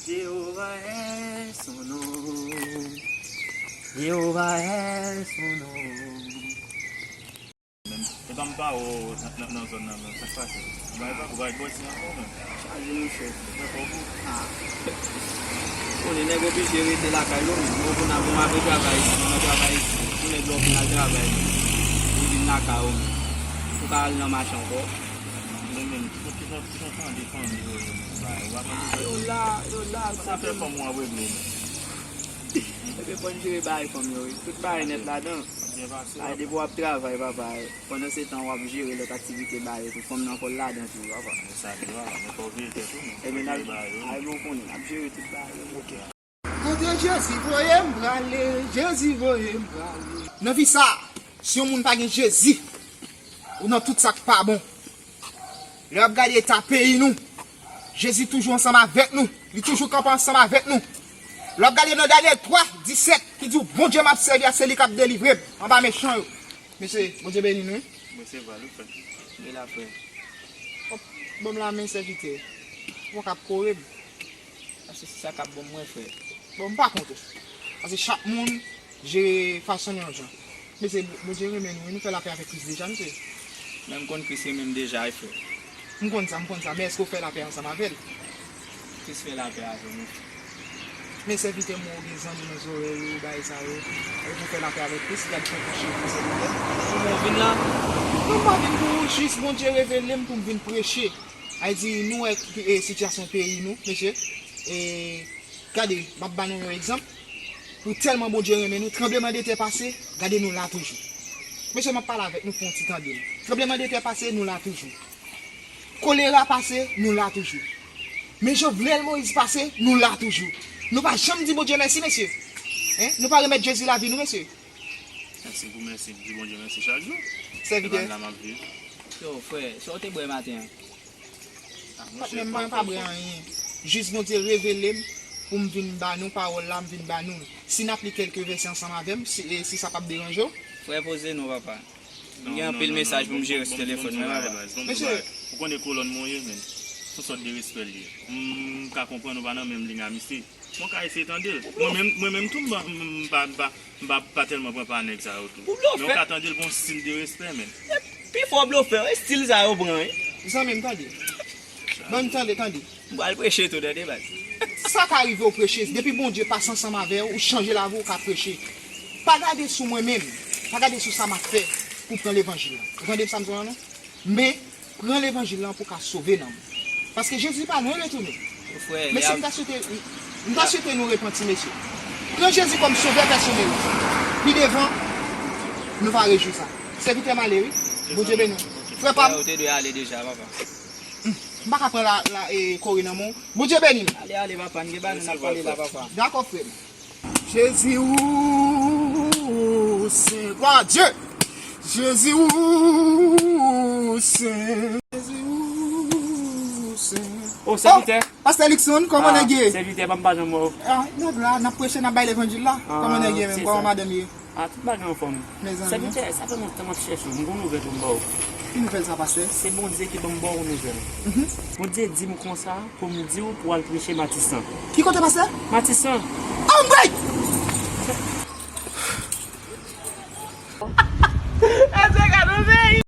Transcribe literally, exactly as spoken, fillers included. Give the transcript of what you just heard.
Jéhovah est son nom. Jéhovah est son nom. Epa m pa wè w nan, nan, nan zòn nan menm, sa k pase? Ou bay, ou bay bòs ankò menm? Chaje monchè. Mwen fò pou. Ah. Konnen nèg oblije rete lakay yo menm. Bon, pou n ap, bon, m ap travay isi, m ap travay isi. Pou nèg yo fin al travay, ou vin lakay ou menm. Ou ka al nan mache ankò. Men menm, ki, ki jan, ki jan w tande fanmi yo ye menm? Ou pa tande yo la, yo la, sa fè fanm ou ap regle menm. Epi fò n jere bagay fanm yo wi. Tout bagay nèt ladan. Byen pase. Ay, depi w ap travay, papa, pandan se tan w ap jere lòt aktivite bagay yo tou, fanm nan fò l ladan tou, papa. Men sa vle papa, men fò w veye tèt ou, men. Ebyen, n ap, ay, bon, konnen, n ap jere tout bagay yo. Ok. Kote Jezi voye m prale, Jezi voye m prale. Nan vi sa, si yon moun pa gen Jezi, ou nan tout sa k pa bon. Lè w ap gade eta peyi nou, Jezi toujou ansanm avèk nou. Li toujou kanpe ansanm avèk nou. Lè w ap gade nan Danyèl twa disèt, ki di w, Bondye m ap sèvi a, se li k ap delivre m anba mechan yo. Mesye, Bondye beni nou wi. Mwen se Val, wi, frè. Wi, la, frè. Hop, ban m lamen, sèvitè. Ou pa ka ap kore m. Paske se sa k ap bon mwen, frè. Bon, m pa kont ou. Paske chak moun jere fason l yon jan. Mesye, Bondye renmen nou, wi, nou fè lapè avèk Kris deja, mesye. Men m konn Kris renmen m deja, wi, frè. M konn sa, m konn sa, men èske w fè lapè ansanm avè l? Kris fè lapè avè m, wi, frè. Men sèvitè mwen, ou gen zanmi nan zòrèy ou, bagay sa yo. Èske w fè lapè avèk Kris? Gad jan w kouche, sèvitè. Kouman w vin la? Non, m pa vin pou ou, jis Bondye revele m pou m vin preche. Sa vle di, nou wè, e, sitiyasyon peyi nou, mesye. E, gade, m ap ba nou yon egzanp. Pou tèlman Bondye renmen nou, tranblemanntè pase, gade nou la toujou. Mesye, m ap pale avèk nou, fè yon ti tande m. Tranblemanntè pase, nou la toujou. Kolera pase, nou la toujou. Men Jovenel Moïse pase, nou la toujou. Nou pa janm di Bondye mèsi, mesye. Hein? Nou pa remèt Jezi lavi nou, mesye. Mèsi pou mèsi, di Bondye mèsi chak jou. Sèvitè. Se pa la m ap viv. Yo, frè, sa w te bwè maten an? Ah, monchè, patnè m pa, pa bwè anyen. Jis Bondye revele m pou m vin ba nou pawòl la, m vin ba nou l. Si n ap li kèlke vèsè ansanm avè m, si, e si sa p ap deranje w. Frè, poze non, papa. M gen anpil mesaj pou m jere sou telefòn mwen, papa. Mesye. Ou konnen kolòn mwen ye, men. Se yon sòt de respè l ye. M ka konprann ou pa nan menm liy a misye. Mwen ka eseye tande l. Mwen menm, mwen menm tou, m pa, m pa, m pa, m pa, m pa tèlman pran pa nèg sa yo tou. Men w ka tande l gon stil de respè, men. Pi fò blofè, estil sa yo pran, wi. Zanmi m, tande. Ban m tande, tande. M pral preche tou, tande, baz. Sa ka rive w preche, depi Bondye pase ansanm avè w, ou chanje lavi w, ou ka preche. Pa gade sou mwen menm, pa gade sou sa m ap fè pou pran levanjil la. Ou tande sa m di w la, non? Men, pran levanjil lan pou w ka sove nanm ou. Paske Jezi pa lwen retounen. Mesye, m ta swete, m ta swete nou repanti, mesye. Pran Jezi kòm sovè pèsonèl. Pi devan, nou va rejwi sa. Sèvitè m ale, wi. Bondye beni w. Frè pa m. Ou te dwe ale deja, papa. M pa ka pran la, la, e, kore nan men w. Bondye beni w. Ale, ale, papa. N gen bagay nou n ap pale la, papa. Dakò, frè m. Jezi ou sen, glwa a Dye. Jezi ou sen, Jezi ou sen. O, sèvitè. Pastè Luckson, kòman nèg ye? Sèvitè, pa m pa janm wè w. Ah, nèg la, n ap preche, n ap bay levanjil la. Kòman nèg ye menm? Kòman madanm ye? Ah, tout bagay anfòm. Mezanmi. Sèvitè, sa fè lontan m ap chèche w. M gon nouvèl pou m ba w. Ki nouvèl sa, pastè? Se Bondye ki ban m ba w nouvèl. Bondye di m konsa, pou m di w pou w al preche Matisan. Ki kote, pastè? Matisan. Anmwey!